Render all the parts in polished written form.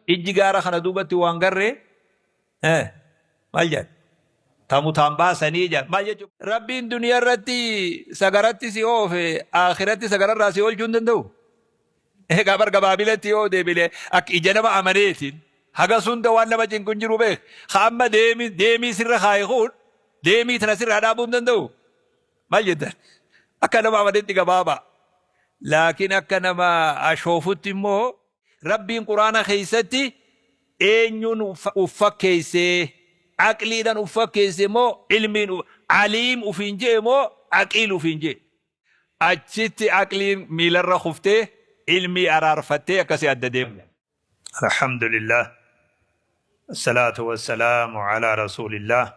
Ijji gaara kana duubatti waan garree maal jedhan? Tamutaan baasanii jedhan. Maal jechuudha? Rabbiin duniyaa irratti sagaratti si oofe akhiratti sagararraa si oolchuu hin danda'u. Egaa bar gabaabilatti yoo deebine akka ija nama amaneetiin haga sunda waan nama cinqu hin jiru beek. Ha amma deemi deemii sirra kaaye kun deemii tana sirraa dhaabuu hin danda'u. Maal jettan? Akka nama amaneetti gabaabaa. Laakiin akka nama ashoofutti immoo Rabbiin Qur'aana keessatti eenyuun uf fakkeessee? Aqliidhan uf fakkeesse moo ilmiin aliim ufiin je'e moo aqiil ufiin je'e? Achitti aqliin miilarra kuftee ilmii araarfattee akkasii adda deemna. Alhamdulillah Assalaatu wassalaamu alaa rasuulillah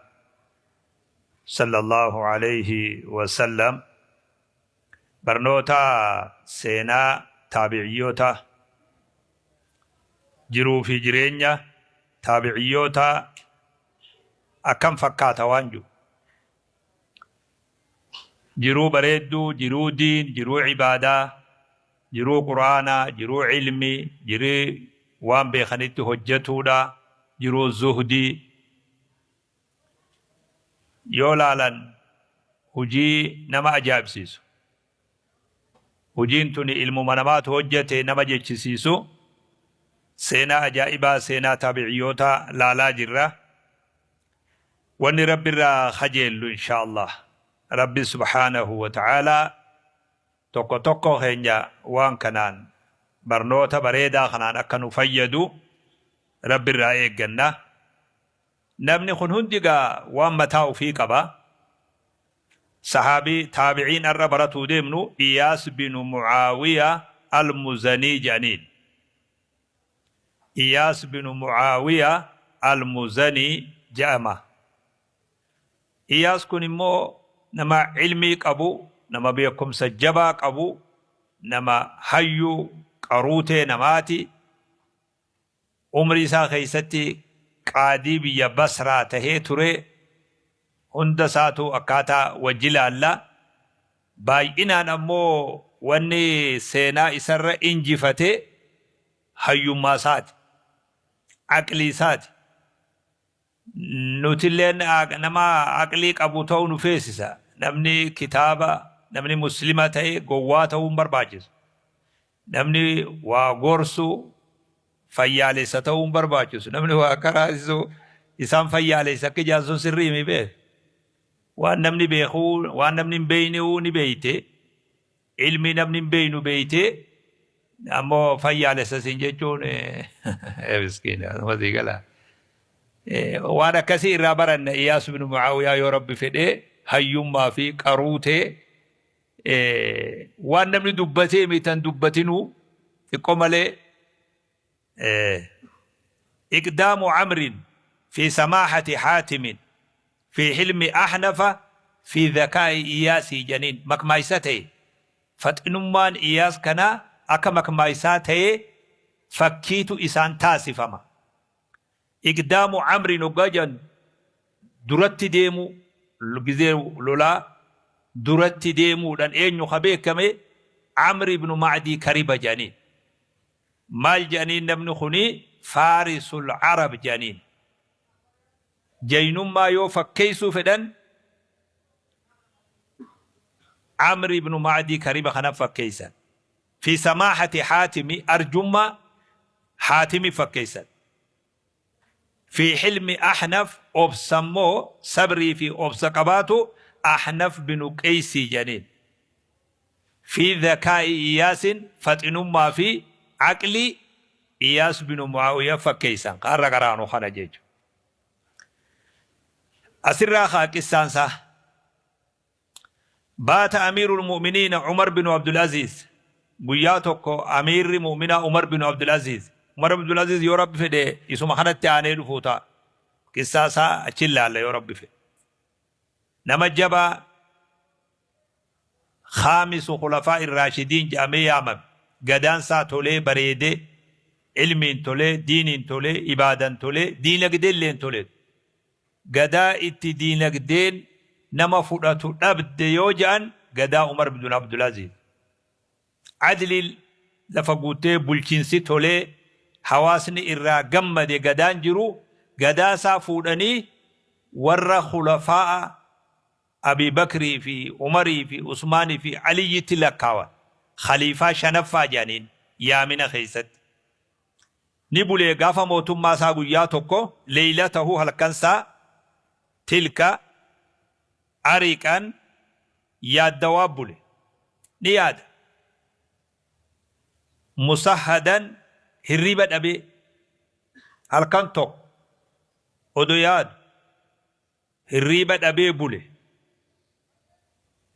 Sallallahu aleyhi wasallam. Barnoota seenaa taabiciyyoota, jiruu fi jireenya taabiciyyoota akkam fakkaata waan jiru. Jiruu bareedduu, jiruu diin, jiruu ibaadaa, jiruu qur'aanaa, jiruu ilmii, jirii waan beekanitti hojjatuudha, jiruu zuhdii. Yoo laalan hujii nama ajaa'ibsiisu. Hujiin tuni ilmuma namaatu hojjate nama jechisiisu. Seenaa ajaa'ibaa seenaa taabiciyyootaa laalaa jirra. Wanni Rabbi irraa kajeellu inshaa Allah. Rabbi subhaanahu wa ta'aalaa tokko tokko keenya waan kanaan barnoota bareedaa kanaan akka nu fayyadu Rabbi irraa eegganna. Namni kun hundi egaa waan mataa ufii qaba. Sahaabii, taabiciin ar'a baratuu deemnu Iyaas binu Mu'aawiya Al-Muzanii je'aniin. Iyaas binu Mu'aawiya Al-Muzanii je'ama. Iyaas kun immoo nama ilmii qabu, nama beekumsa jabaa qabu, nama hayyuu qaruutee namaati. Umrii isaa keessatti qaadii biyya Basraa tahee ture. Hunda isaatuu akkaataa wajji laalla. Baay'inaan ammoo wanni seenaa isarra injifate hayyummaa isaati. Aqlii isaati. Nutilleen nama aqlii qabu ta'uu nu feesisa. Namni kitaaba, namni muslima ta'e gowwaa ta'uu hin barbaachisu. Namni waa gorsu fayyaalessa ta'uu hin barbaachisu. Namni waa karaasisu isaan fayyaalessa akka ijaan sun sirrii mi beek. Waan namni beekuu, waan namni hin beekne ni beeyte. Ilmii namni hin beeynu beeyte ammoo fayyaalessa siin jechuun miskiina asuma sii gala. Waan akkasii irraa baranna Iyaas bin Mucaawiyaa yoo Rabbi fedhe hayyummaa fi qaruutee waan namni dubbatee mitan dubbatinuu xiqqoo malee. Iqdaamu Amrin fi samaahati Haatimin fi hilmi Ahnafa fi dhakaa'i Iyaasii janiin makmaaysa ta'e. Faxinummaan Iyaas kanaa akka makmaaysaa ta'ee fakkiitu isaan taasifama. Iqdaamu Amrin hoggaa jedhan duratti deemuu, gizee lolaa duratti deemuudhaan eenyu ka beekame Amr ibnu Ma'dii Kariba jedhaniin. Maal jedhaniin namni kuni Faarisul Arab jedhaniin. Jaynummaa yoo fakkeessuu fedhan Amr ibnu Ma'dii Kariba kana fakkeessan. Fi samaahati Haatimi arjummaa Haatimi fakkeessan. Fi hilmi Ahnaf obsa immoo sabrii fi obsa qabaatu Ahnaf binu Qeysii jedhaniin. Fi dhakaa'i Iyaasin faxinummaa fi aqlii Iyaas binu Mu'aawiya fakkeessan. Ka har'a qaraanu kana jechuudha. Asirraa kaa qissaan isaa. Baata Amiirul Mu'miniina Umar binu Abdul Aziz. Guyyaa tokko Amiirri Mu'minaa Umar binu Abdul Aziz. Umar bin Abdul Aziz yoo Rabbi fedhe isuma kanatti aanee dhufuu ta'a. Qissaa isaa achi ilaalla yoo Rabbi fedhe. Nama jabaa khaamisu khulafaa irraashidiin jedhamee yaamame. Gadaan isaa tolee bareedee, ilmiin tolee, diiniin tolee, ibaadan tolee, diinagdeelleen tolee. Gadaa itti diinagdeen nama fudhatu dhabde yoo jedhan gadaa Umar bin Abdulaziz. Adliin lafa guuttee bulchiinsi tolee Hawaasni irraa gammade gadaan jiru gadaa isaa fuudhanii warra khulafaa'a Abii Bakrii fi Umarii fi Usmaanii fi Aliyyitti lakkaawan. Khaliifaa shanaffaa jedhaniin yaamina keessatti. Ni bulee gaafa mootummaa isaa guyyaa tokko leeylatahu halkan isaa tilka ariqan yaaddawaa bule. Ni yaada. Musahhadan hirriba dhabee halkan tokko odo yaadu hirriiba dhabee bule.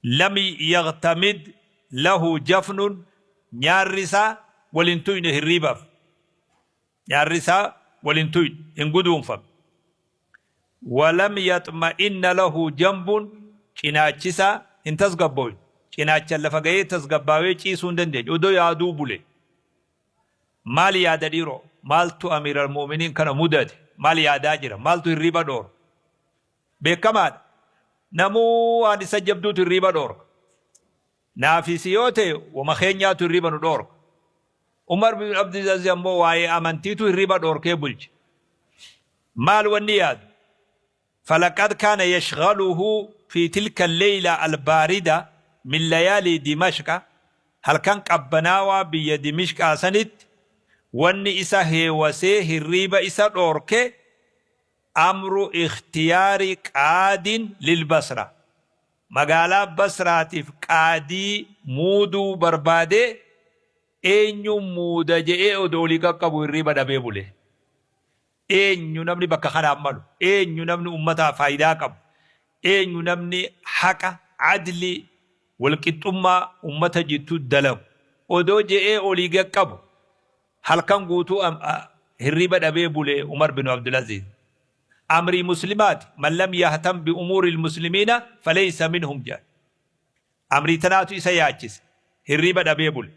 Lam yaghtamid lahu jafnun nyaarri isaa wal hin tuyne hirriibaaf. Nyaarri isaa wal hin tuyne, hin guduunfamne. Walam yaxma'inna lahu janbun cinaachi isaa hin tasgabbooyne. Cinaachan lafa gahee tasgabbaawee ciisuu hin dandeenye. Odoo yaaduu bule. Maal yaada dhiiroo? Maaltu Amiiral Mu'miniin kana mudate? Maal yaadaa jira? Maaltu hirriiba dhoorka? Beekamaadha. Namuu waan isa jabduutu hirriiba dhoorka. Naafi si yoo ta'e wama keenyaatu hirriiba nu dhoorka. Umar bin Abdul Aziz ammoo waa'ee amantiitu hirriiba dhoorkee bulche. Maal wanni yaadu? Falaqad kaana yashghaluhu fi tilka al-layla al-baarida min layaalii Dimashqa, halkan qabbanaawaa biyya Dimishqaa sanitti wanni isa heewasee hirriiba isa dhoorke amru ikhtiyaari qaadin lil Basra, magaalaa Basraatiif qaadii muuduu barbaadee eenyuun muuda je'ee odoo olii qaqqabu hirriiba dhabee bule. Eenyu namni bakka kanaaf malu? Eenyu namni ummataaf faayidaa qabu? Eenyu namni haqa, adlii, walqixxummaa ummata jiddu dalagu? Odoo je'ee olii gad qabu halkan guutuu hirriiba dhabee bule Umar bin Abdulaziz. Amrii muslimaati, man lam yahtam bi umuuril muslimiina faleysa minhum jedhan. Amrii tanaatu isa yaachise. Hirriiba dhabee bule.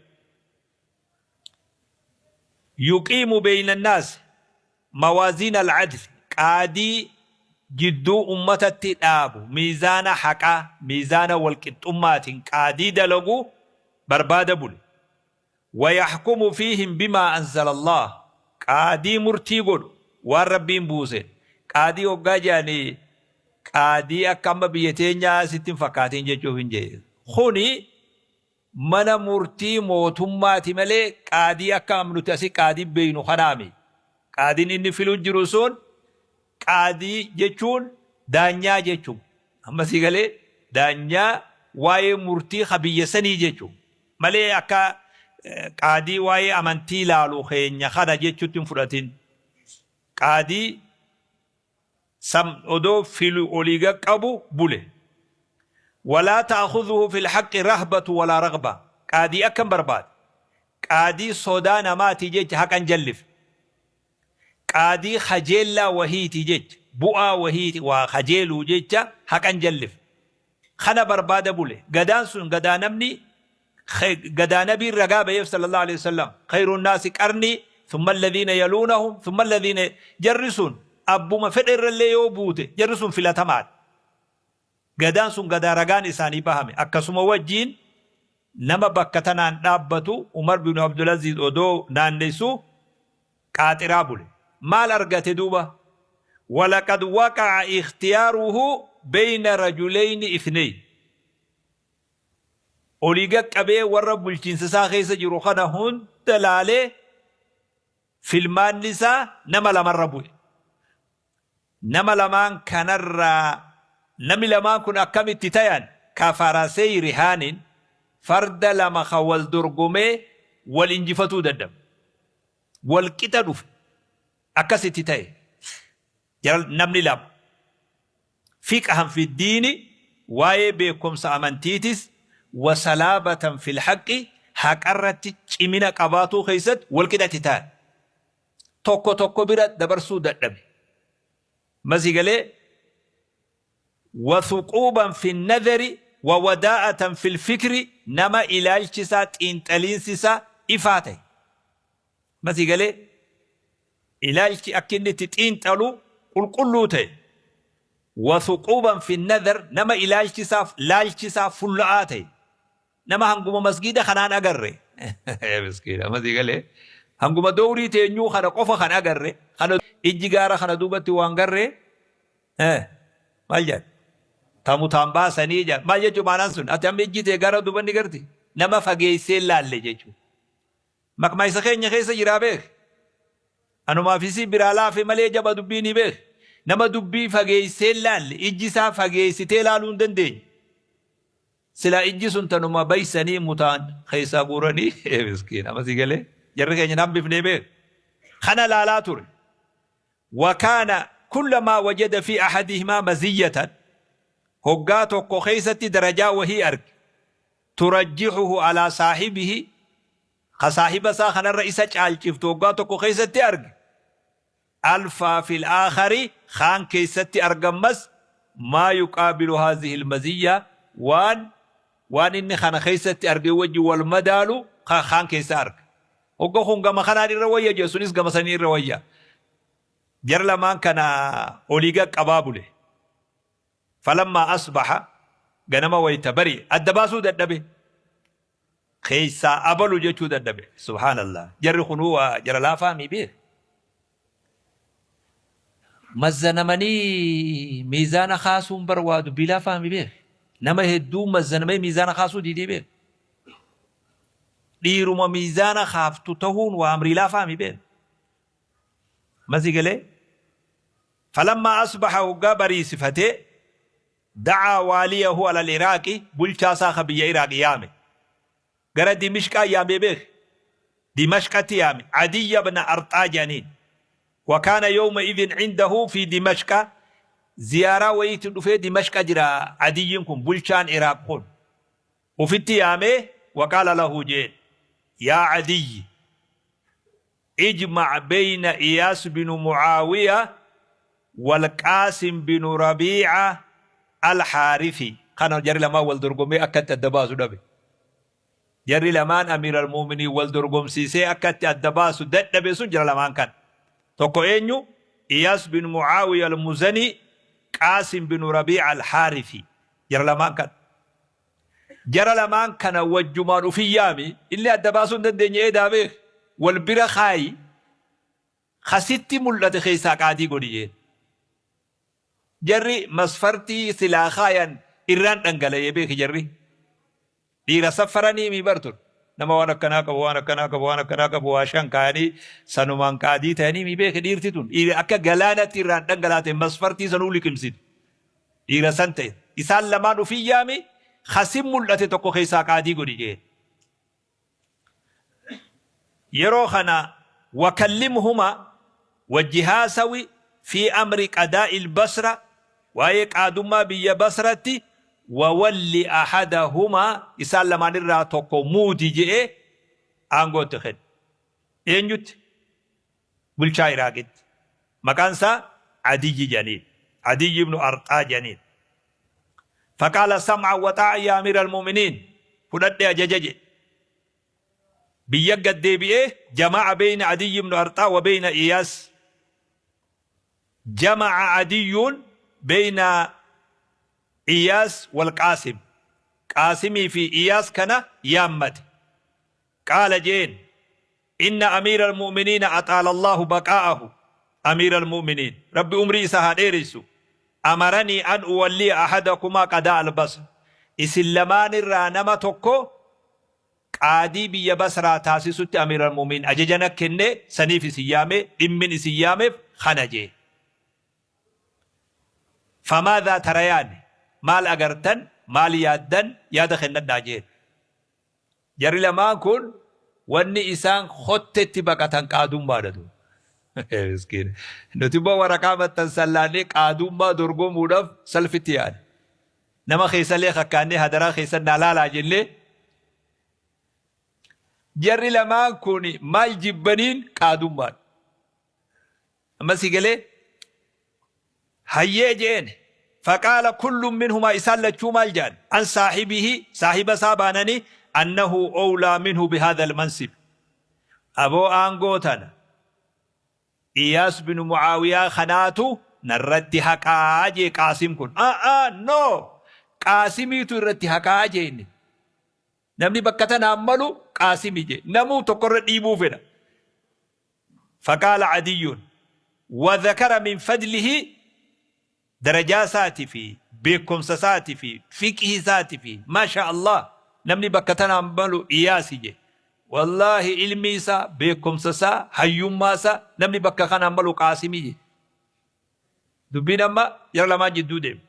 Yuqiimu beyna annaasi mawaaziina al-adli, qaadii jidduu ummatatti dhaabu, miizaana haqaa, miizaana wal-qixxummaatiin qaadii dalagu barbaada bule. Wayaxkumu fiihim bimaa anzala Allaah, qaadii murtii godhu waan Rabbiin buuseen. Qaadii hoggaa jedhan qaadii akka amma biyya teenyaa sitti hin fakkaatin jechuufin jedhe. Kuni Mana murtii mootummaati malee qaadii akka nuti asi qaadii beeynu kanaa miti. Qaadiin inni filu jiru sun qaadii jechuun daanyaa jechu. Amma sii galee daanyaa waa'ee murtii ka biyya sanii jechu. Malee akka qaadii waa'ee amantii laalu keenya kana jechutti hin fudhatin. Qaadii san odoo filu olii gad qabu bule. Walaa ta'khudhuhu fil haqqi rahbatu walaa raghba. Qaadii akkam barbaada? Qaadii sodaa namaatii jecha haqa hin jallifne. Qaadii kajeellaa wahiitii jecha, bu'aa wahiiti waa kajeeluu jecha haqa hin jallifne. Kana barbaada bule. Gadaan sun gadaa namni gadaa nabiin ragaa baheef sallallahu alaihi wasallam khayrun naasi qarnii thumma alladhiina yaluunahum thumma alladhiina jarri sun abbuma fedhe irrallee yoo buute jarri sun filatamaadha. Gadaan sun gadaa ragaan isaanii bahame. Akkasuma wajjiin nama bakka tanaan dhaabbatu Umar bin Abdulaziz odoo naannessu qaaxiraa bule. Maal argate duuba? Walaqad waqa'a ikhtiyaaruhu beyna rajuleyni ithneyn. Olii gad qabee warra bulchiinsa isaa keessa jiru kana hunda laalee filmaanni isaa nama lamarra bu'e. Nama lamaan kanarraa namni lamaan kun akkamitti tayan? Kafarasey rihaanin farda lama ka wal dorgomee wal injifatuu dadhabe. Wal qixa dhufe. Akkasitti ta'e. Jara namni lama. Fiqhan fi diini waa'ee beekumsa amantiitis wa salaabatan fil haqqi haqarratti cimina qabaatuu keessatti wal qixatti ta'an. Tokko tokko bira dabarsuu dadhabe. Masii galee wa thuquuban fi nadhari wa wadaa'atan fil fikri nama ilaalchi isaa xiinxaliinsi isaa ifaa ta'e. Masii galee ilaalchi akka inni itti xiinxalu qulqulluu ta'e. Wa thuquuban fi nadhar nama ilaalchi isaa laalchi isaa fulla'aa ta'e. Nama hanguma masgiida kanaan agarre. Miskiina masii galee Hanguma dowrii teenyuu kana qofa kan agarre kana ijji gaara kana duubatti waan garre maal jedhan tamutaan baasanii jedhan. Maal jechuu maanaan sun? Ati amma ijji tee gaara duuba ni garti, nama fageessee laalle jechuu. Maqmaayisa keenya keessa jiraa beek, anumaaf isii biraa laafe malee jaba dubbii ni beek. Nama dubbii fageessee laalle, ijji isaa fageessitee laaluu hin dandeenye. Silaa ijji sun tanuma baysanii mutaan keessaa guuranii, miskiin, amma si galee jarri keenya nan bifnee beek kana laalaa ture. Wakaana kullamaa wajada fi ahadihimaa maziyyatan, hoggaa tokko keessatti darajaa wahii arge, turajjihuhu alaa saahibihi, ka saahiba isaa kanarra isa caalchiftu hoggaa tokko keessatti arge, alfaa fil aakhari, kaan keessatti argammas, maa yuqaabilu haadhihi almaziyya, waan inni kana keessatti arge wajji wal madaalu kaan keessa arga. Hogga kun gama kanaan irra wayya jedhe, sunis gama sanii irra wayya. Jara lamaan kana olii qaqqabaa bule. Falammaa asbaha, ganama wayta bari adda baasuu dadhabe, keessaa abalu jechuu dadhabe. Subhaanallah, jarri kunuu waa jara laafaa mi beek. Mazzanamanii miizaana kaasuun bar waa dubbii laafaa mi beek. Nama hedduu mazzanamee miizaana kaasuu didee beek. Dhiiruma miizaana kaaftu tahuun waa amrii laafaa mi beek. Masi galee, falammaa asbaha, hoggaa bariisifatee, dacaa waaliyahu alal Iraaqi, bulchaa isaa ka biyya Iraaq yaame. Gara Dimishqaa yaamee beek, Dimashqatti yaame. Adiyya bna Arxaa jedhaniin. Wakaana yawma idin cindahu fi Dimashqa, ziyaaraa wayiitti dhufee Dimashqa jira. Adiyyiin kun, bulchaan Iraaq kun, ufitti yaamee, waqaala lahu jeen: yaa Adiyyi, ijmac bayna Iyaas binu Mucaawiya walqaasim binu Rabiica Alxaarifi. Kana jarri lamaan wal dorgomee akkatti adda baasu dhabe. Jarri lamaan amiir almu'miniin wal dorgomsiisee akkatti adda baasu dadhabe sun jara lamaan kana. Tokko eenyu? Iyaas bin Mucaawiya Almuzanii, Qaasim binu Rabiica Alxaarifi. Jara lamaan kana, jara lamaan kana wajjumaan ufin yaami. Inni adda baasuu hin dandeenye. Eedaa beek, wal bira kaayi, kasitti mul'ate keessaa qaadii godhi jeen. Jarri masfartii silaa kaayan irraan dhangala'ee beeki. Jarri dhiira saffaranii mi bartun, nama waan akkanaa qabu, waan akkanaa qabu, waan akkanaa qabu, waa shan kaayanii sanumaan qaadii ta'anii mi beeki. Dhiirti tun dhiira akka galaanatti irraan dhangalaate masfartii sanuu liqimsitu. Dhiira san ta'e, isaan lamaan ufin yaami, kasin mul'ate tokko keessaa qaadii godhi jeen. Yeroo kana, wakallimhuma, wajji haasawi, fi amri qadaa'i albasra, waa'ee qaadummaa biyya Basratti, wawalli ahadahumaa, isaan lamaan irraa tokko muudi je'ee aangootti kenne. Eenyutti? Bulchaa Iraaqitti. Maqaan isaa Adiyyi jedhaniin, Adiyyi ibnu Arxaa jedhaniin. Faqaala: sam'an wa xaa'a yaa amiira almu'miniin, fudhadhe ajaja jedhe. Biyya gad deebi'ee, jama'a beyna Adiyyi ibnu Arxaa wa beyna Iyaas, jama'a Adiyyuun beyna Iyaas wal Qaasim, Qaasimii fi Iyaas kana yaammate. Qaala jeen: inna amiira almu'miniina axaala Allaahu baqaa'ahu, amiira almu'miniin Rabbi umrii isa haa dheeressu, amaranii an uwalliya ahadakumaa qadaa albasra, isin lamaan irraa nama tokko qaadii biyya Basraa taasisutti amiira almu'miniin ajaja na kenne, saniif isin yaame, dhimmin isin yaameef kana jee. Famaadhaa tarayaani, maal agartan, maal yaaddan, yaada kennadhaa jeen. Jarri lamaan kun wanni isaan kottetti baqatan qaadummaadha duuba. Miskiina. Nuti immoo waraqaa maxxansan laannee qaadummaa dorgomuudhaaf salfitti yaane. Nama keessallee kakkaannee hadaraa keessan naa laalaa jennee. Jarri lamaan kun maal jibbaniin? Qaadummaadha. Amma si galee? Hayyee jeen. Faqaala kullun minhumaa, isaan lachuu maal jedhan? An saahibihi, saahiba isaa baananii, annahu owlaa minhu bihaadha almansib, aboo aangoo tana Iyaas binu Mucaawiyaa kanaatu narratti haqaa jee. Qaasim kun, a'aa, no, Qaasimiitu irratti haqaa jee. Inni namni bakka tanaan malu Qaasimi jee. Namuu tokkorra dhiibuu fedha. Faqaala Adiyyun wa dhakara min fadlihi, darajaa isaati fi beekumsa isaati fi fiqhii isaati fi maasha Allah, namni bakka tanaan malu Iyaasi je. Wallaahi, ilmi isaa, beekumsa isaa, hayyummaa isaa, namni bakka kanaan malu Qaasimii je. Dubbiin amma jara lamaan jidduu deema.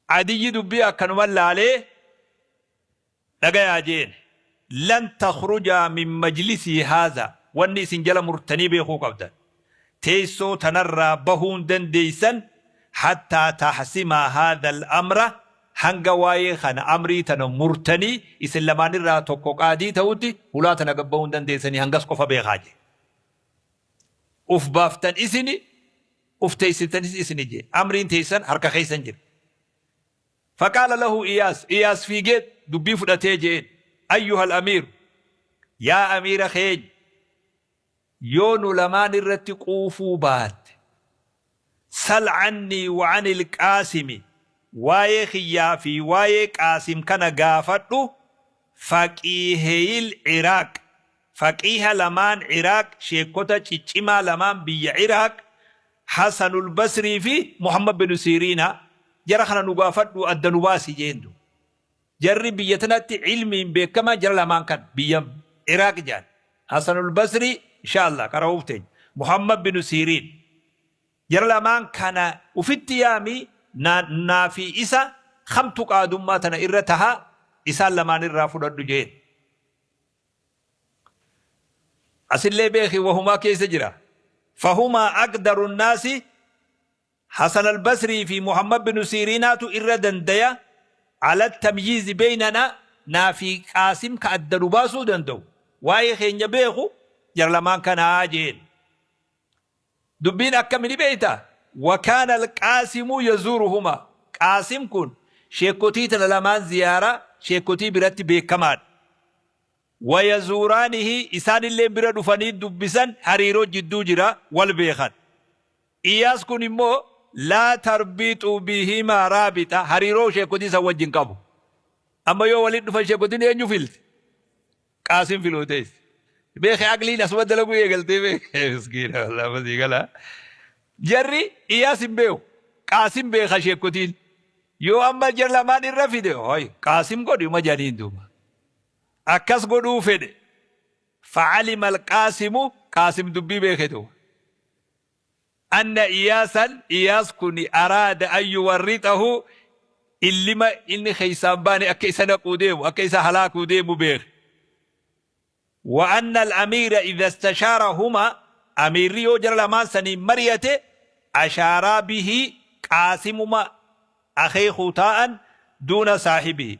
Adiyyi dubbii akkanuman laalee, dhagayaa jeen, lan takhrujaa min majlisii haadha, wanni isin jala murtanii beekuu qabdan, teessoo tanarraa bahuun dandeeysan, hattaa tahsimaa haadha al-amra, hanga waa'ee kana, amrii tana murtanii isin lamaanirraa tokko qaadii ta'utti hulaa tana gad bahuun dandeessanii, hangas qofa beekaa jee. Uf baaftan isini, uf teessiftanis isini jee, amriin teessan harka keessan jira. Faqaala lahu Iyaas, Iyaas fiigee dubbii fudhatee je'een, ayyuhal amiiru, yaa amiira keenya, yoo nu lamaan irratti quufuu baatte, sal cannii wa canil Qaasimi, waa'ee kiyyaa fi waa'ee Qaasim kana gaafadhu, faqiiheyil Ciraaq, faqiiha lamaan Ciraaq, sheekkota ciccimaa lamaan biyya Ciraaq, Hasanul Basrii fi Muhammad bin Siiriina, jara kana nu gaafadhuu adda nu baasi jeen du. Jarri biyya tanatti ilmiin beekamaa jara lamaan kan biyya Iraaq jedhan. Hasanul Basrii, insha Allah qara'uuf teenya. Muhammad bin Siiriin. Jara lamaan kana ufitti yaami, naa fi isa kamtu qaadummaa tana irra taha, isaan lamaan irraa fudhadhu jeen. Asillee beeki, wahumaa keessa jira. Fahumaa aqdaru nnaasi, Hasan al-Basrii fi Muhammad bin Siiriinaatu irra dandaya, ala tamyiizi beynana, naa fi Qaasim ka adda nu baasuu danda'u, waa'ee keenya beeku, jara lamaan kanaa jeen. Dubbiin akkami ni beeyta? Wa kaana al-Qaasimu yazuuruhumaa, Qaasim kun sheekkotii tana lamaan ziyaara, sheekkotii biratti beekamaadha. Wa yazuuraanihi, isaanilleen bira dhufanii dubbisan, hariiroo jidduu jira, wal beekan. Iyaas kun immoo laa tarbiixu bihimaa raabixa, hariiroo sheekkotii san wajjin qabu. Amma yoo walitti dhufan sheekkotiin eenyu filti? Qaasim filuu teessi. Beeke, aqliin asuma dalaguu eegaltee beeke. Miskiina, wallaahi masii gala. Jarri Iyaas hin beeku. Qaasim beeka sheekkotiin. Yoo amma jara lamaan irra fide, hoy, Qaasim godhi uma jedhaniin duuba. Akkas godhuu fedhe. Fa'alima al-Qaasimu, Qaasim dubbii beeke duuba. Anna Iyaasan, Iyaas kuni, araada an yuwarrixahu, illima inni keessaan baane akka isa naquu deemu, akka isa halaakuu deemu beeke. Wa anna al-amiira idha istashaarahuma, amiirri yoo jara lamaan saniin mari'ate, ashaaraa bihi, Qaasimuma akeekuu taa'an, duuna saahibihi.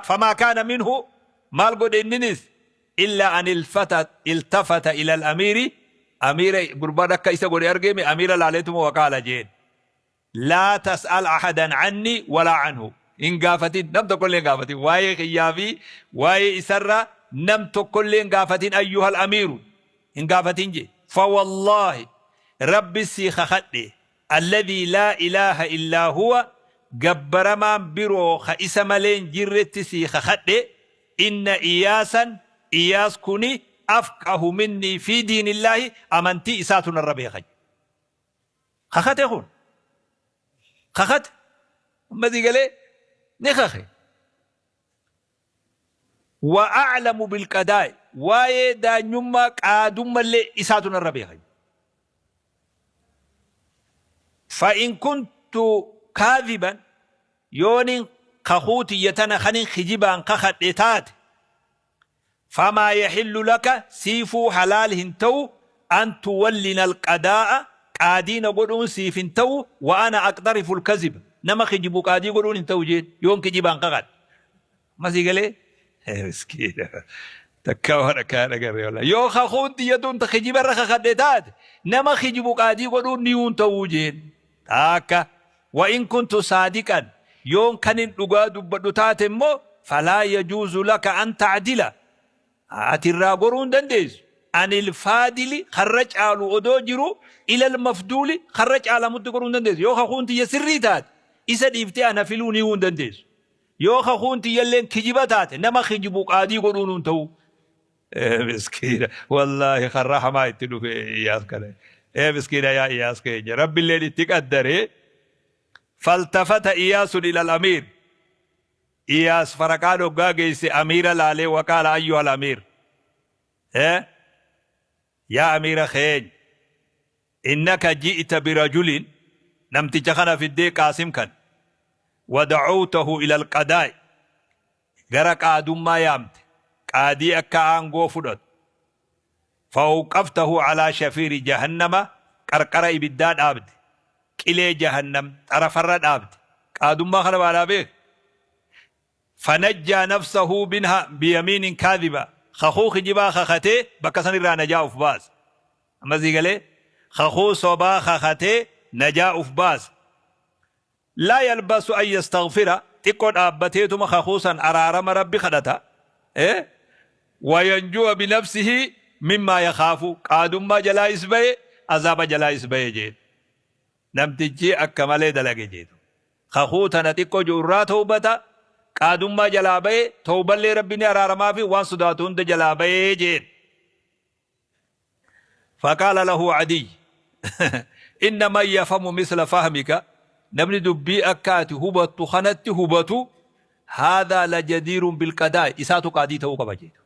Famaa kaana minhu, maal godhe inninis, illaa an iltafata ila al-amiiri, amiira gurbaan akka isa godhe argeemi, amiira laaleetuma, waqaala jeen, laa tas'al ahadan anni walaa anhu, hin gaafatin, nam tokkollee hin gaafatin waa'ee kiyyaa fi waa'ee isarra, nam tokkollee hin gaafatin, ayyuhal amiiru, hin gaafatin jee. Fawallaahi, Rabbi sii kakadhe, alladhii laa ilaaha illaa huwa, gabbaramaan biroo ka isa malee hin jirretti sii kakadhe, inna Iyaasan, Iyaas kuni, afqahu minnii fi diinillaahi, amantii isaatu narra beeka jedhe. Kakate kun. Kakate. Amma sii galee ni kake. Wa a'lamu bilqadaa'i, waa'ee daanyummaa, qaadummallee isaatu narra beeka. Fa in kuntu kaadhiban, yoonin kakuu tiyya tana kanin kijibaan kakadhe taate, famaa yaxillu laka, siifuu halaal hin ta'u, an tuwallina alqadaa'a, qaadii na godhuun siif hin ta'u, wa ana aqxarifu alkaziba, nama kijibu qaadii godhuun hin ta'u jeen, yoon kijibaan kakadhe. Amma sii galee? Miskiina. Takka waan akkanaa dhagarre wallahi. Yoo kakuun tiyya tun ta kijiba irra kakadhe taate, nama kijibu qaadii godhuun ni hin ta'uu jeen. Takka. Wa in kuntu saadiqan, yoon kanin dhugaa dubbadhu taate immoo, falaa yajuuzu laka an ta'dila, ati irraa goruu hin dandeessu, anil faadili, karra caalu odoo jiru, ilal mafduuli, karra caalamutti goruu hin dandeessu. Yoo kakuun tiyya sirrii taate, isa dhiiftee ana filuu ni hin dandeessu. Yoo kakuun tiyyalleen kijiba taate, nama kijibu qaadii godhuun hin ta'u. Miskiina wallaahi karra hamaa itti dhufe Iyaas kana. Ee miskiina yaa Iyaas keenya Rabbilleen itti qaddaree faltafata Iyaasun ilal amiir. Iyaas faraqaan hoggaa geesse amiira laalee waqaala ayyuhal amiir. Ee yaa amiira keenya innaka ji'ta birajulin namticha kana fiddee Qaasim kan wada'awtahu ilal qadaa'i gara qaadummaa yaamte, qaadii akka aangoo fudhatu, fa'awqaftahu alaa shafiiri jahannama qarqara ibiddaa dhaabde, qilee jahannam xarafarra dhaabde, qaadummaa kana maalaa beek? Fanajjaa nafsahu minha biyamiinin kaadhiba, kakuu kijibaa kakatee bakka sanirraa najaa uf baase. Amma sii galee? Kakuu sobaa kakatee najaa uf baase. Laa yalbasu an yastaghfira xiqqo dhaabbateetuma kakuu san araarama Rabbi kadhata wa yanjuwa binafsihi mimmaa yakhaafu qaadummaa jalaayis baye azaaba jalaayis baye jeen. Namtichi akka malee dalage jeetu. Kakuu tana xiqqo ji'u irraa tawbata qaadummaa jalaa baye tawballee Rabbi ni araaramaafi waan sodaatu hunda jalaa baye jeen. Faqaala lahu Adiy, Inna man yafhamu misla fahmika, namni dubbii akka ati hubattu kanatti hubatu, haadhaa lajadiirun bilqadaa'i, isaatu qaadii ta'uu qaba jedhe.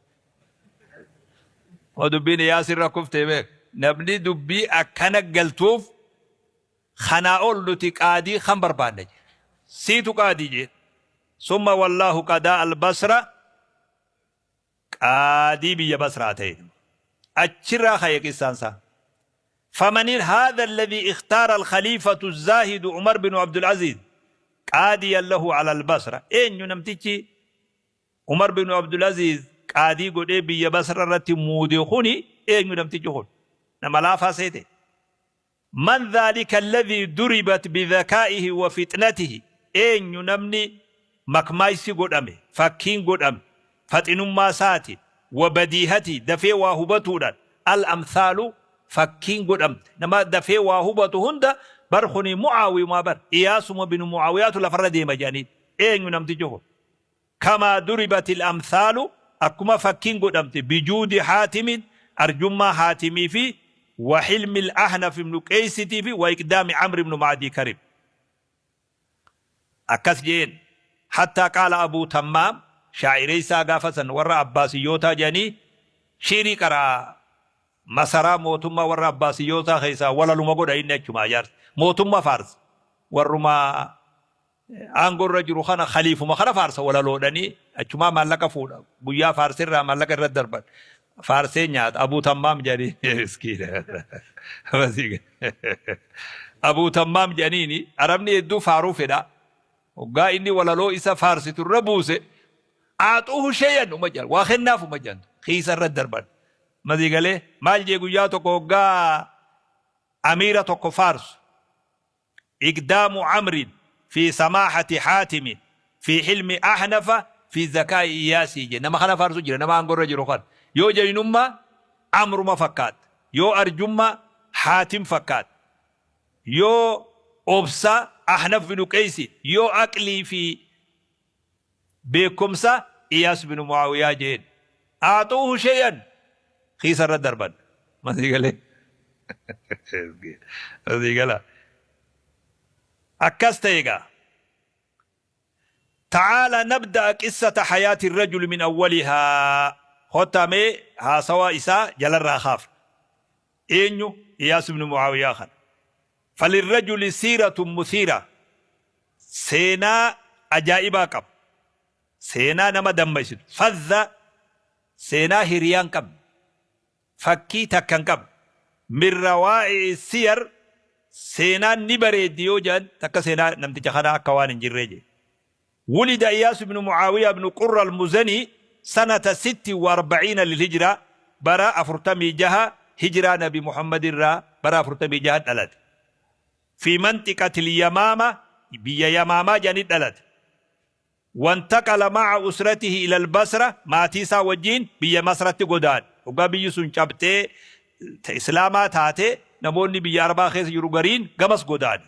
Moo dubbiin Iyaas irra kuftee beek. Namni dubbii akkana galtuuf kanaa ol nuti qaadii kan barbaanna jedhe. Siitu qaadii jedhe. Summa wallaahu qadaa al-Basra Qaadii biyya Basraa ta'e. Achirraa ka'e qissaan isaa. Faman haadha alladhii ikhtaara alkhaliifatu zaahidu Umar binu Abdulaziz qaadiyan lahu ala albasra. Eenyu namtichi Umar binu Abdulaziz qaadii godhee biyya Basra irratti muude kuni eenyu namtichi kun? Nama laafaa seete? Man dhaalika alladhii duribat bidhakaa'ihi wa fixnatihi eenyu namni makmaaysi godhame, fakkiin godhame, faxinummaa isaatiin, wa badiihatihi dafee waa hubatuudhaan, al amthaalu fakkiin godhamte, nama dafee waa hubatu hunda bar kuni Mu'aawiyumaa bar, Iyaasuma binu Mu'aawiyaatu lafarra deema jedhaniin. Eenyu namtichi kun? Kamaa duribatil amthaalu akkuma fakkiin godhamte bijuudi Haatimin arjummaa Haatimii fi wa hilmil Ahnaf ibnu Qeeysitii fi wa iqdaami Amr ibnu Ma'dii Karib. Akkas je'een hattaa qaala Abuu Tammaam shaa'ireeysaa gaafa san warra Abbaasiyyootaa je'anii shiirii qara'a masaraa mootummaa warra Abbaasiyyootaa keessaa walaluma godha inni achumaa jaarsa mootummaa faarsa warruma Aangoo irra jiru kana khaliifuma kana faarsa walaloodhanii achumaa maallaqa fuudha. Guyyaa faarse irraa maallaqa irra darban. Faarsee nyaata. Abuu Tammaam jedhanii miskiina. Abuu Tammaam jedhaniini Arabni hedduu faaruu fedha. Hoggaa inni walaloo isa faarsitu irra buuse aaxuuhu sheeyan uma jedhan waa kennaaf uma jedhan kiisa irra darban. Masii galee maal jee guyyaa tokko hoggaa amiira tokko faarsu Iqdaamu Amrin fi samaahati Haatimin fi hilmi Ahnafa fi zakaa'i Iyaasii jedhe. Nama kana faarsu jira, nama aangoo irra jiru kana. Yoo jaynummaa Amruma fakkaata. Yoo arjummaa Haatim fakkaata. Yoo obsa Ahnaf binu Qeeysi. Yoo aqlii fi beekumsa Iyaas binu Mu'aawiyaa jeen. Aaxuuhu shay'an kiisa irra darban. Masii galee. Masii gala. Akkas ta'e egaa. Ta'aala nabda'a qissata hayaati rajuli min awwalihaa. Kottaa mee haasawaa isaa jalarraa kaafna. Eenyu Iyaas ibnu Mu'aawiyaa kana. Falirrajuli siiratun musiira. Seenaa ajaa'ibaa qaba. Seenaa nama dammaysitu. Fadha seenaa hiriyaa hin qabne. Fakkii takka hin qabne. Min rawaa'i'i siyar seenaan ni bareeddi yoo jedhan takka seenaa namticha kanaa akka waan hin jirree jedhe. Wulida Iyaas ibnu Mu'aawiyaa ibnu Qurra al-Muzanii sanata sitti wa arba'iina lilhijraa bara 46 hijraa Nabi Muhammad irraa bara 46 dhalate. Fi manxiqatil Yamaama biyya Yamaamaa jedhanii dhalate. Wantaqala ma'a usratihi ilal Basra maatii isaa wajjiin biyya Masratti godaane. Hoggaa biyyi sun cabxee ta Islaamaa taate namoonni biyya Arabaa keessa jiru gariin gamas godaane.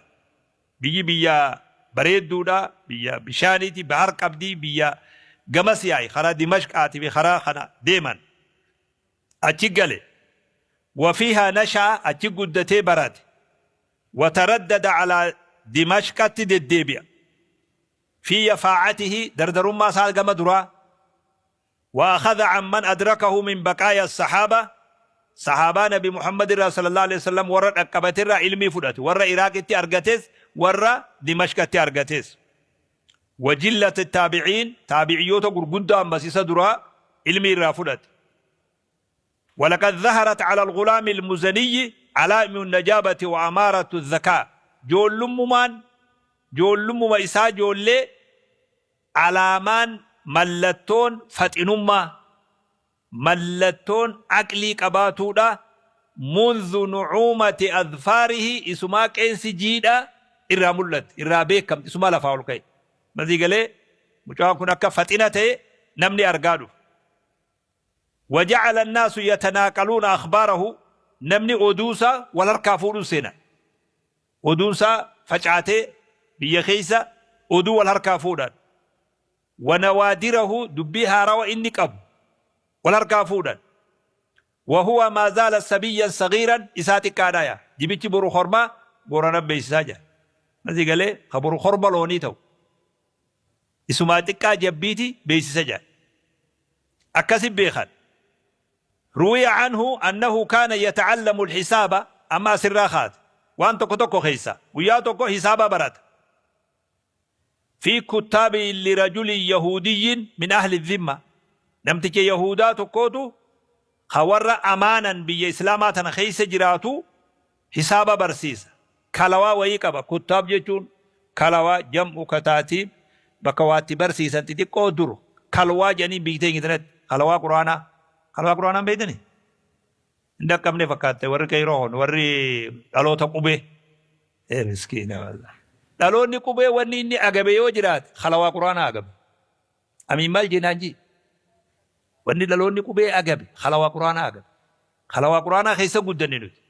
Biyyi biyya bareedduudha, biyya bishaaniiti, bahar qabdi, biyya gamas yaa'i karaa Dimashqaati fi karaa kana deeman. Achi gale. Wafiihaa nasha'a, achi guddatee barate. Wataraddada alaa Dimashqatti deddeebi'a. Fii yafaa'atihi, dardarummaa isaa gama duraa. Wa akhadha an man adrakahu min baqaaya as-sahaaba, sahaabaa nabi Muhammad irraa sallallahu aleyhi wa sallam warra dhaqqabate irraa ilmii fudhate. Warra Iraaqitti argates, warra Dimashqatti argates. Wa jillat at-taabiciin, taabiciyyoota gurguddaa ammas isa duraa ilmii irraa fudhate. Walaqad zaharat ala al-ghulaami al-muzaniyyi alaa'imu an-najaabati wa amaaratu adh-dhakaa, joollummumaan joollummuma isaa joollee alaamaan mallattoon faxinummaa mallattoon aqlii qabaatuudha, mundhu nu'uumati adfaarihi, isumaa qeensi jiidha irraa mul'atti, irraa beekkamti, isumaa lafaa ol ka'e. Masii galee mucaan kun akka faxina ta'e namni argaa dhufe. Waja'ala annaasu yatanaaqaluuna akhbaarahu, namni oduu isaa wal harkaa fuudhuu seenan. Oduun isaa facaatee biyya keessa oduu wal harkaa fuudhan. Wa nawaadirahu, dubbii haarawa inni qabu wal harkaa fuudhan. Wa huwa maa zaala sabiyyan saghiiran, isaa xiqqaadha yaa. Jibichi boru kormaa Boorana beeysisaa jira. Masii galee ka boru korma loonii ta'u. Isumaa xiqqaa jabbiiti beeysisa jedhan. Akkasi beekan. Ruwiya anhu annahu kaana yata'allamu alhisaaba, amma asirraa kaate. Waan tokko tokko keessa. Guyyaa tokko hisaaba barata. Fi kuttaabi lirajulin yahuudiyyin min ahli dhimma. Namticha yahuudaa tokkootu ka warra amaanan biyya islaamaa tana keessa jiraatu hisaaba barsiisa. Kalawaa wayii qaba. Kuttaab jechuun kalawaa, jam'u kataatiib, bakka waa itti barsiisan xixiqqoo dur kalwaa jedhanii biyyi teenya tanatti. Kalawaa Qur'aanaa. Kalawaa Qur'aanaa hin beektanii? Hin dhaqqabne fakkaatte warri qeyroo kun warri dhaloota qubee. Ee miskiina wallah. Dhaloonni qubee wanni inni agabe yoo jiraate kalawaa Qur'aanaa agabe. Amiin maal jeenaan jii? Wanni dhaloonni qubee agabe kalawaa Qur'aanaa agabe. Kalawaa Qur'aanaa keessa guddanne nuti.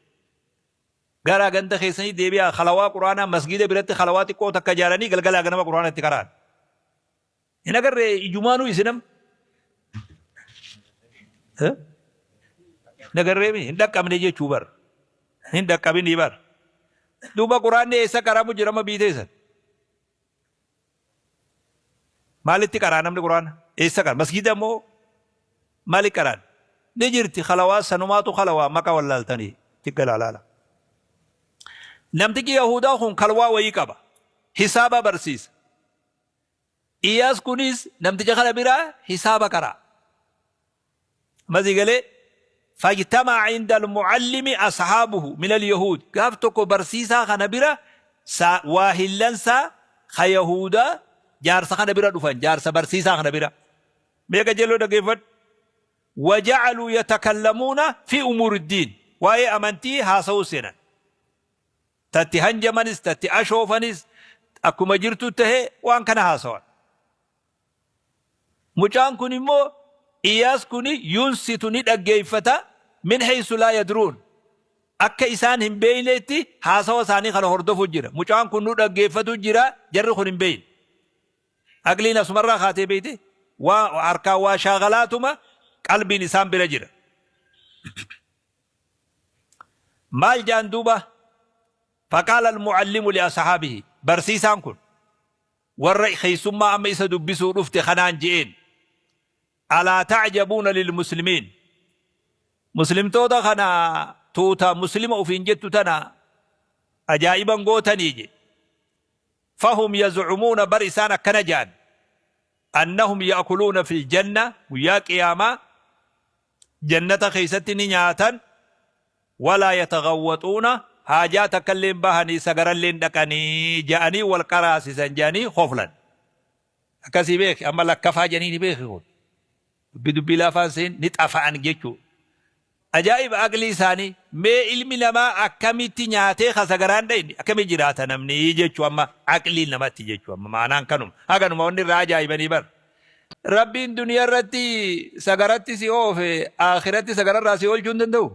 Gara ganda keessanii deebi'aa kalawaa Qur'aanaa masgiida biratti kalawaa xiqqoo takka ijaaranii galgalaa ganama Qur'aana itti qara'an. Hin agarree ijumaanuu isin amma? Hin agarreemi hin dhaqqabne jechuu bar. Hin dhaqqabinii bar. Duuba Qur'aanni eessa qaramu jira amma biyya teessan? Maalitti qaraa namni quraana? Eessa qara? Masgiida moo maali qaraan? Ni jirti kalawaa sanumaatu kalawaa maqa wallaaltanii tiggalaa laala. Namtichi Yahudaa kun kalwaa wayii qaba. Hisaaba barsiisa. Iyaas kunis namticha kana biraa hisaaba qaraa. Ammas galee fajtama'a inda al-mu'allimi ashaabuhu min al-yahuud, gaaf tokko barsiisaa kana bira waahillansaa ka yahuudaa jaarsa kana bira dhufan, jaarsa barsiisaa kana bira. Mee qajeeloo dhaggeeffadhu. Waja'aluu yatakallamuuna fi umuuri diin, waa'ee amantii haasa'uu seenan. Tatti hanjamanis tatti ashoofanis akkuma jirtu tahee waan kana haasawan. Mucaan kun immoo Iyaas kuni yunsitu ni dhaggeeffata, min haysu laa yadruun, akka isaan hin beeynetti haasawa isaanii kana hordofu jira. Mucaan kun nu dhaggeeffatu jira, jarri kun hin beeyne. Aqliin asumarraa kaatee beeyte, waa harkaan waa shaagalaatuma qalbiin isaan bira jira. Maal jaan duuba? Faqaala al-muallimu li ashaabihi, barsiisaan kun warra keessummaa amma isa dubbisuu dhufte kanaan je'een, Alaa ta'jabuuna lilmuslimiin, muslimtoota kana tuuta muslima ufiin jettu tana ajaa'iba hin gootanii je'e. Fahum yaz'umuuna, bar isaan akkana je'an, annahum ya'kuluuna fil janna, guyyaa qiyaamaa jannata keessatti ni nyaatan, walaa yataghawwaxuuna, haajaa takkallee hin bahanii sagarallee hin dhaqanii ja'anii wal qaraasisan ja'anii koflan. Akkasii beeki amma lakkafaa janii ni beeki kun. Dubbii dubbii laafaan seen ni xafa'an jechuu. Ajaa'iba aqlii isaanii, mee ilmi namaa akkamitti nyaatee ka sagaraan dhayne akkamitti jiraata namni jechuu, amma aqliin namatti jechuu, amma ma'anaan kanuma haganuma wanni irraa ajaa'ibanii bar. Rabbiin duniyaa irratti sagaratti si oofe aakiratti sagararraa si oolchuu hin danda'u.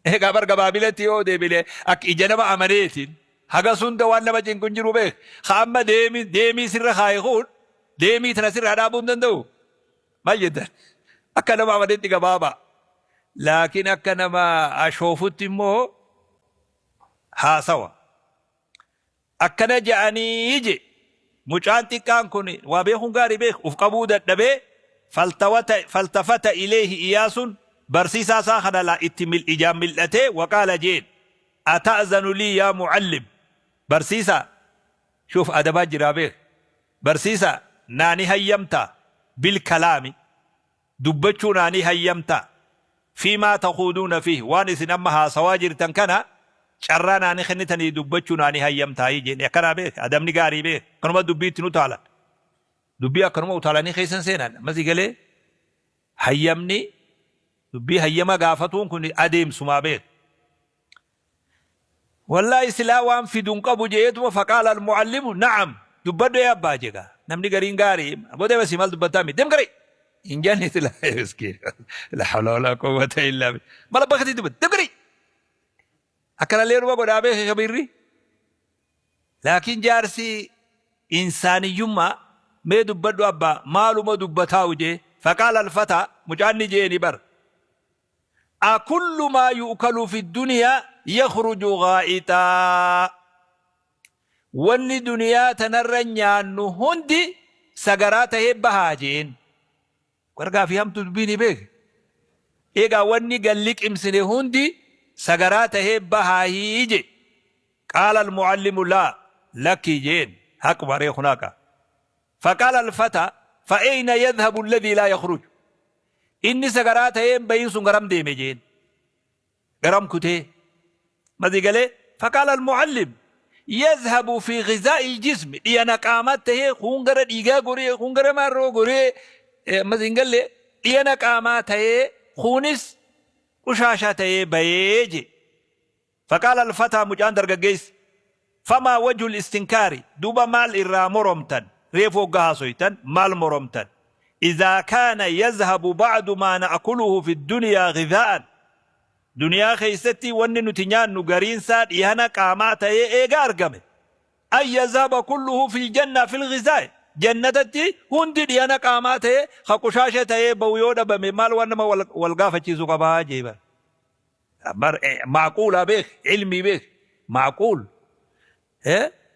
Egaa bar gabaabilatti yoo deebine akka ija nama amaneetiin haga sunda waan nama cinqu hin jiru beek. Ka amma deemi deemii sirra kaaye kun deemii tana sirraa dhaabuu hin danda'u. Maal jettan? Akka nama amaneetti gabaabaa. Laakiin akka nama ashoofutti immoo haasawa. Akkana ja'anii je mucaan xiqqaan kun waa beekuun gaarii beeku uf qabuu dadhabee faltafata ileehi Iyaasun barsiisaa isaa kana laa itti ijaan mil'atee waqaala jeen ata'zanu lii yaa mucallim barsiisaa shuuf adabaa jiraa beek barsiisaa naani hayyamtaa bil kalaami dubbachuu naa ni hayyamtaa? Fiimaa takhuuduuna fiih, waan isin amma haasawaa jirtan kana carraa naa ni kennitanii dubbachuu naa ni hayyamtaayii jeen. Akkanaa beek, adabni gaarii beek. Akkanuma dubbii itti hin utaalan. Dubbii akkanuma utaalanii keessa hin seenan. Amma si galee hayyamni dubbii hayyama gaafatuun kun adeemsumaa beek. Wallaahi silaa waan fidu hin qabu je'eetuma faqaala almuallimu na'am dubbadhu ee abbaa jegaa namni gariin gaarii booda basii maal dubbattaa mi dem garii hin janne silaa miskiin la hawla wala quwwata illaa billah maal abbaa keetii dubbatte dem garii akkanallee numa godhaa beeke kabiirri laakiin jaarsi insaaniyyummaa mee dubbadhu abbaa maaluma dubbataa ujee faqaala alfataa mucaan ni jeeni bar Akullu maa yu'kalu fi duniyaa yakhruju ghaa'ixaa. Wanni duniyaa tanarra nyaannu hundi sagaraa tahee bahaa jeen. War gaafii hamtu dubbiinii beeki. Eegaa wanni gad liqimsine hundi sagaraa tahee bahaahii je. Qaala al-muallimu laa, lakkii jeen. Haquma ree kun haqa. Faqaala al-fataa fa ayna yadhhabu alladhii laa yakhruju. Inni sagaraa ta'ee hin bahin sun garam deeme jeen. Garam kutee. Masii galee faqaala al-muallim yazhabu fi ghizaa'i al-jismi dhiyana qaamaa ta'ee kuun gara dhiigaa goree kuun gara maarroo goree ammas hin galle dhiyana qaamaa ta'ee kuunis qushaashaa ta'ee bayee jee. Faqaala al-fataa mucaan dargaggeessi famaa wajhul istinkaari duuba maal irraa moromtan reefu hogga haasoytan maal moromtan izaa kaana yazhabu ba'du maa na'kuluhu fi dduniyaa ghizaa'an duniyaa keeysatti wanni nuti nyaannu gariin isaa dhihana qaamaa ta'ee eega argame an yazhaba kulluhu fil jannah fil ghizaa'i jannatatti hundi dhihana qaamaa ta'ee ka qushaasha ta'ee bahu yoo dhabame maal waan nama wal gaafachiisu qabaa jee bar. Bar macquulaa beek ilmii beek macquul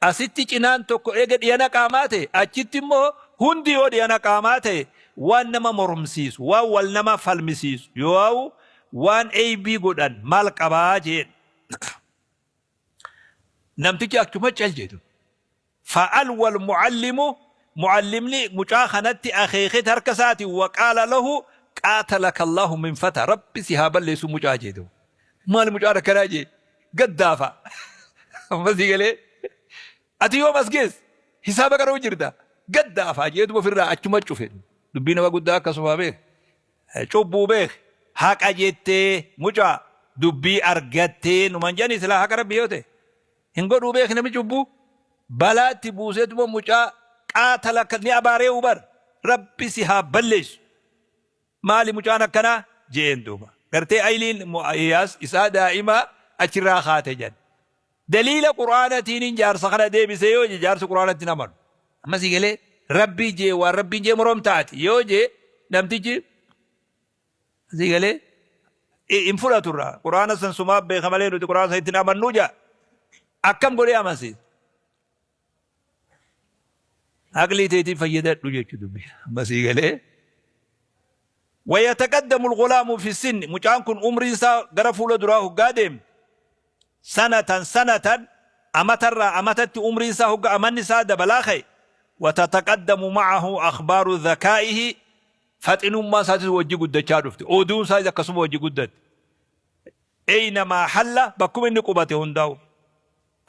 asitti cinaan tokko eega dhiyana qaamaa ta'e achitti immoo hundi yoo dhiyana qaamaa ta'e waan nama mormsiisu waan wal nama falmisiisu yoo waan eybii godhan maal qabaa jeen namtichi achuma cal jedhu Fa'alwa al-mu'allimu, mu'allimni mucaa kanatti akeekeet harka isaatiin wa qaala lahu qaatalaka Allaahu min fata, Rabbi si haa balleessu mucaa jee duuba. Maali mucaan akkanaa jee gaddaafa. Amma sii galee ati yoom as geesse hisaaba qara'u jirta gaddaafa jeetuma ofirraa achuma cufe. Dubbii nama guddaa akkasumaa beek. Cubbuu beek haqa jettee mucaa dubbii argattee numan jedhanii silaa haqa Rabbi yoo ta'e. Hin godhuu beeki namni cubbuu balaa itti buuseetuma mucaa qaatala akka ni abaareewu bar rabbi si haa balleessu maali mucaan akkanaa je'een duuba gartee ayliin iyaas isaa daa'imaa achirraa kaate jedhan daliila qur'aanatiinin jaarsa kana deebise yoo je jaarsi qur'aanatti hin amanu amma si galee rabbii jee waan rabbiin jee moromtaati yoo jee namtichi Sii galee? Hin fudhatu irraa. Qur'aana san sumaa beeka malee nuti qur'aana san itti hin amannuu ja'a. Akkam godhee amansiisa? Aqlii teetiin fayyadadhu jechuu dubbi. Amma sii galee? Wayataqaddamu al-ghulaamu fi sinni mucaan kun umriin isaa gara fuula duraa hoggaa deemte sanatan sanatan amatarraa amatatti umriin isaa hogga amanni isaa dabalaa ka'e watataqaddamu ma'ahu akhbaaru dhakaa'ihi Faxinummaan isaatis wajji guddachaa dhufte. Oduun isaas akkasuma wajji guddatte. Eynamaa halla bakkuma inni qubate hundaa'u.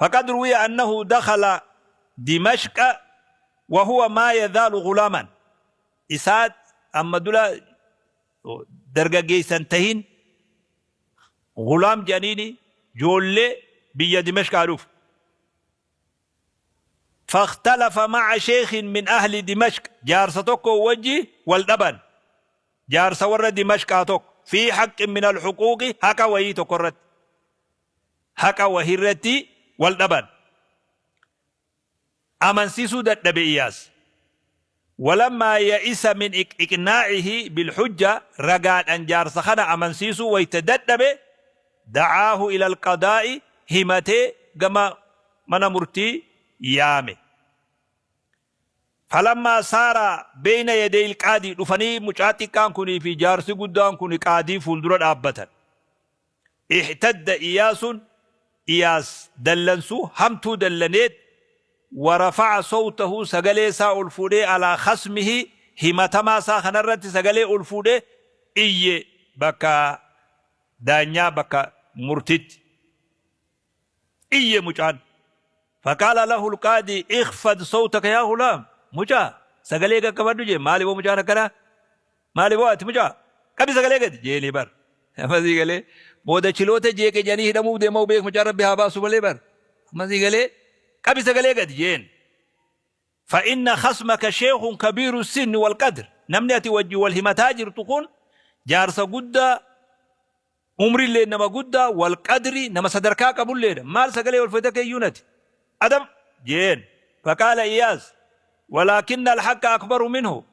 Faqad ruwiya annahu dakhala Dimashqa wa huwa maa yazaalu ghulaaman. Isaa amma dura dargaggeessa hin tahin ghulaam jedhaniini joollee biyya Dimashqaa dhufe. Fakhtalafa ma'a sheekhin min ahli Dimashq jaarsa tokko wajji wal dhaban jaarsa warra Dimashqaa tokko fii haqqin min alhuquuqi haqa wahii tokko irratti haqa wahii irratti wal dhaban amansiisuu dadhabe Iyaas. Walammaa ya'isa min iqnaa'ihi bilhujja, ragaadhan jaarsa kana amansiisuu wayta dadhabe, da'aahu ilal qadaa'i, himatee gama mana murtii yaame. Falammaa saara beyna yadayil qaadii, dhufanii mucaa xiqqaan kunii fi jaarsi guddaan kuni qaadii fuuldura dhaabbatan. Ihtadda Iyaasun, Iyaas dallansuu hamtuu dallaneet, wa rafa'a sawtahu, sagalee isaa ol fuudhee, alaa khasmihi, himatamaa isaa kana irratti sagalee ol fuudhee iyye bakka daanyaa, bakka murtitti iyye mucaan. Faqaala lahu alqaadii ikhfad sawtaka yaa ghulaam, mucaa sagalee qaqqabadhu jee. Maali boo mucaan akkanaa, maali boo ati mucaa, qabi sagalee gadi jeeni bar. Amma sii galee, booda chiloota jeeqe jedhanii hidhamuuf deema'u beek mucaan, rabbi haa baasu malee bar. Amma sii galee, qabi sagalee gadi jeen. Fa inna khasmaka sheekhun kabiiru sinni wal qadr, namni ati wajji wal himataa jirtu kun jaarsa guddaa, umrillee nama guddaa, wal qadri, nama sadarkaa qabulleedha, maal sagalee ol fete keeyyuun ati, adab jeen. Faqaala Iyaas, walaakinna alhaqqa akbaru minhu,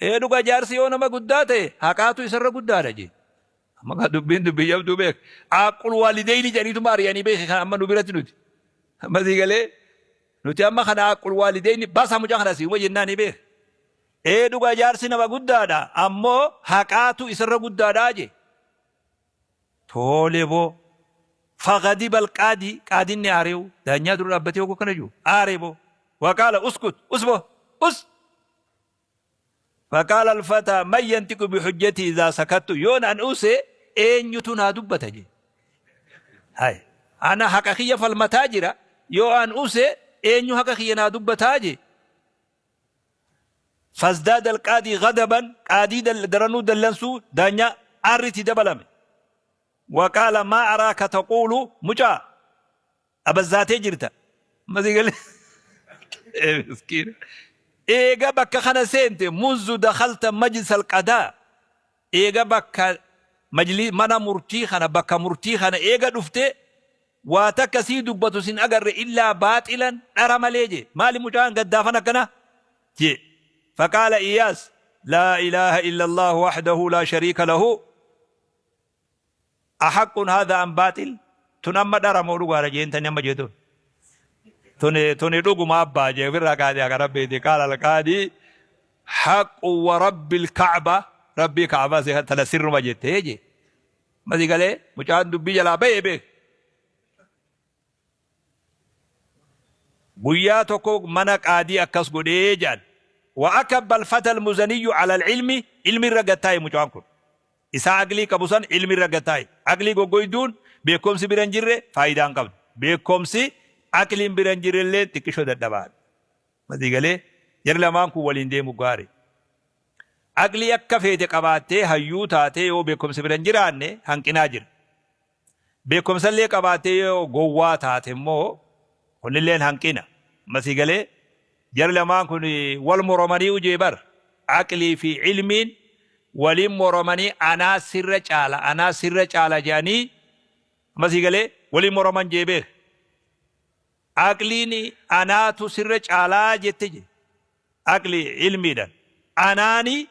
ee dhuga, jaarsi yoo nama guddaa ta'e haqaatu isarra guddaadha jee. Amma kaa dubbiin dubbii jabduu beek. Aaqul waalideyni jedhaniituma ari'anii beeki. Kan amma nu biratti nuti amma sii galee, nuti amma kana aaqul waalideyni baasaa mucaa kana siuma jennaanii beek. Ee dhuga, jaarsi nama guddaadha, ammoo haqaatu isarra guddaadha jee. Tole boo. Faghadiba alqaadii, qaadiin ni aareewu, daanyaa dura dhaabbatee hogguu akkana jiru aaree boo. Waqaala uskut, us boo, us. Faqaala alfataa, man yantiqu bihujjatii idhaa sakattu, yoon an use eenyutu naa dubbata jee. Hay, ana haqa kiyya falmataa jira, yoo an use eenyu haqa kiyya naa dubbataa jee. Fasdaada alqaadii ghadaban, qaadii daranuu dallansuu daanyaa aarri itti dabalame. Waqaala, maa araaka taquulu, mucaa abazzaatee jirta. Amma sii galee, ee miskiina, eega bakka kana seente, munzu dakhalta majlis alqadaa, eega bakka majli mana murtii kana, bakka murtii kana eega dhufte, waa takka sii dubbatu sin agarre illaa baaxilan, dhara malee jee. Maali mucaan gaddaafan akkana jee. Faqaala Iyaas, laa ilaaha illa Allah wahdahu laa shariika lahu, ahaqqun haadha am baaxil, tun amma dhara moo dhugaadha jeentani amma jeetun tuni tuni dhuguma abbaa jee ofirraa kaadee akka rabbiiti. Qaala alqaadii, haqqu wa rabbil ka'ba, rabbii ka'baa si tana sirruma jettee jee. Masii galee, mucaan dubbii jalaa ba'ee beek. Guyyaa tokko mana qaadii akkas godhee jedhan. Wa akabba alfata almuzaniyyu ala alilmi, ilmi irra gad taa'e mucaan kun. Isaa aqlii qabu san ilmi irra gad taa'e. Aqlii goggoyduun beekkomsi bira hin jirre faayidaa hin qabdu. Beekkomsi aqliin bira hin jirre illee xiqqishoo dadhabaadha. Masii galee, jarri lamaan kun waliin deemu gaari. Aqlii akka feete qabaattee hayyuu taatee yoo beekkomsi bira hin jiraanne hanqinaa jira. Beekkomsallee qabaattee yoo gowwaa taate immoo kunilleen hanqina. Masii galee, jarri lamaan kun wal moromanii ujee bar. Aqlii fi ilmiin waliin moromanii, anaa sirra caala, anaa sirra caala jedhanii, masii galee, waliin moroman jee beek. Aqliin anaatu sirra caalaa jette je. Aqli ilmiidhan. Anaani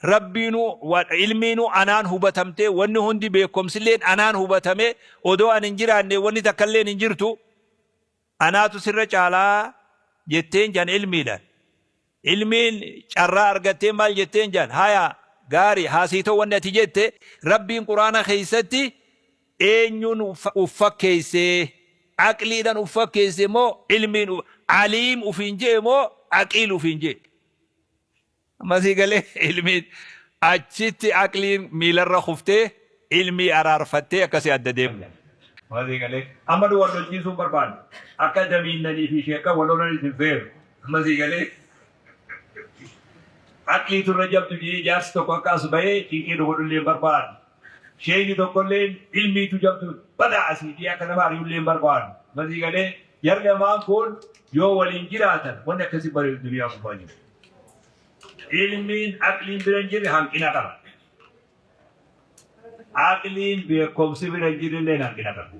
Rabbiinuu ilmiinuu anaan hubatamtee, wanni hundi beekkomsilleen anaan hubatamee, odoo an hin jiraanne wanni takkalleen hin jirtu, anaatu sirra caalaa jetteen jan ilmiidhan. Ilmiin carraa argattee maal jetteen jan? Haya, gaari haasiitoo, wanni ati jette, Rabbiin Qur'aana keessatti eenyuun uf fakkeessee? Aqliidhan uf fakkeesse moo ilmiin? Aliim ufiin je'e moo aqiil ufiin je'e? Amma sii galee, ilmiin achitti aqliin miilarra kuftee ilmii araarfattee akkasii adda deemne. Amma sii galee, amma nu wal lolchiisuun barbaanne, akka damiinnanii fi sheekkan wal lolanis hin feenu. Amma sii galee, aqliitu irra jabdu jedhee jaarsi tokko akka as bahee cinqii nu godhullee hin barbaanne. Sheeyni tokkollee ilmiitu jabdu badaa asii jedhee akka nama ari'ullee hin barbaanne. Amma sii galee, jarri lamaan kun yoo waliin jiraatan wanni akkasii bareedu duniyaa gubbaa jiru. Ilmiin aqliin bira hin jirre hanqina qaba. Aqliin beekumsi bira hin jirre illee hanqina qaba.